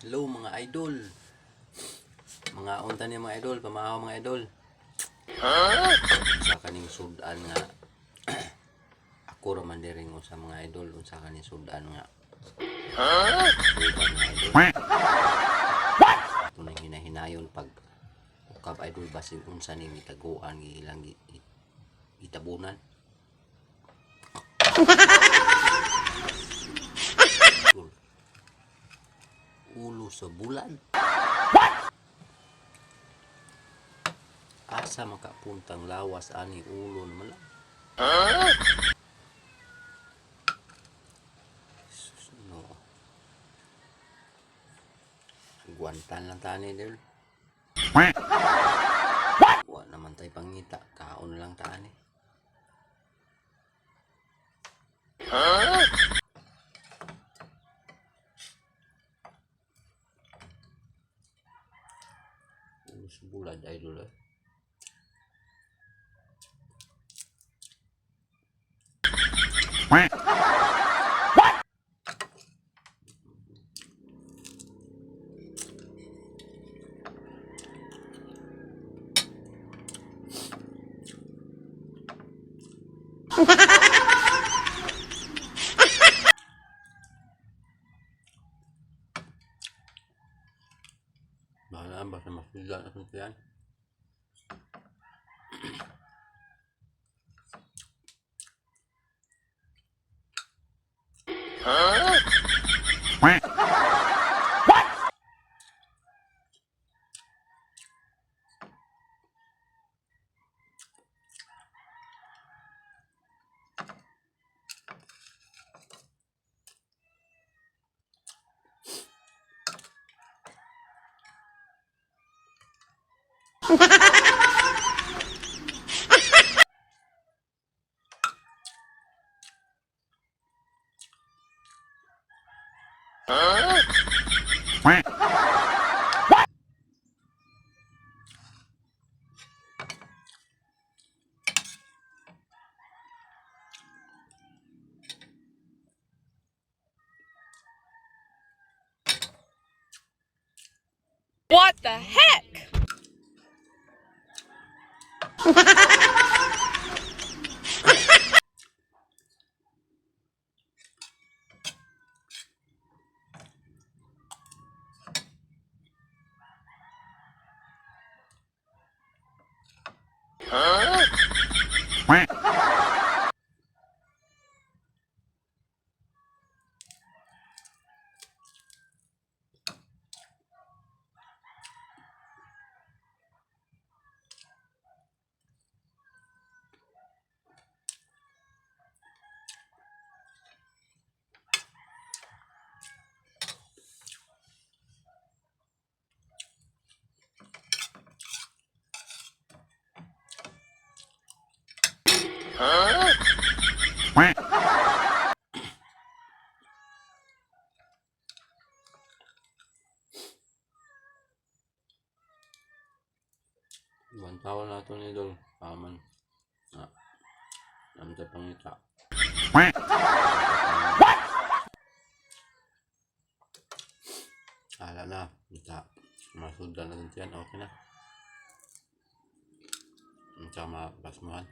Hello, mga idol. Mga unta ni mga idol, pamahaw, mga idol. Sa kaning sudan nga ako ra man diri sa mga idol, unsa kaning sudan nga sudan, mga idol. Ito nang hinahinayon pag ukab, idol, basin unsa ning gitaguan ilang gitabunan. Idol. Ulo sa bulan. Asa makapuntang lawas ani ulo naman lang. Sus, no. Guwantan lang tani, idol. Wa naman tayo pangita. Kaon lang tani. Ulo sa bulad, idol, eh. Bahala, basta masudlan at yan. What the heck? 1 taon na ito ni idol. Paman. Ah. Namta pangita. Ala na. Ita. Masudlan na din yan. Okay na. Unsa mapasmuhan.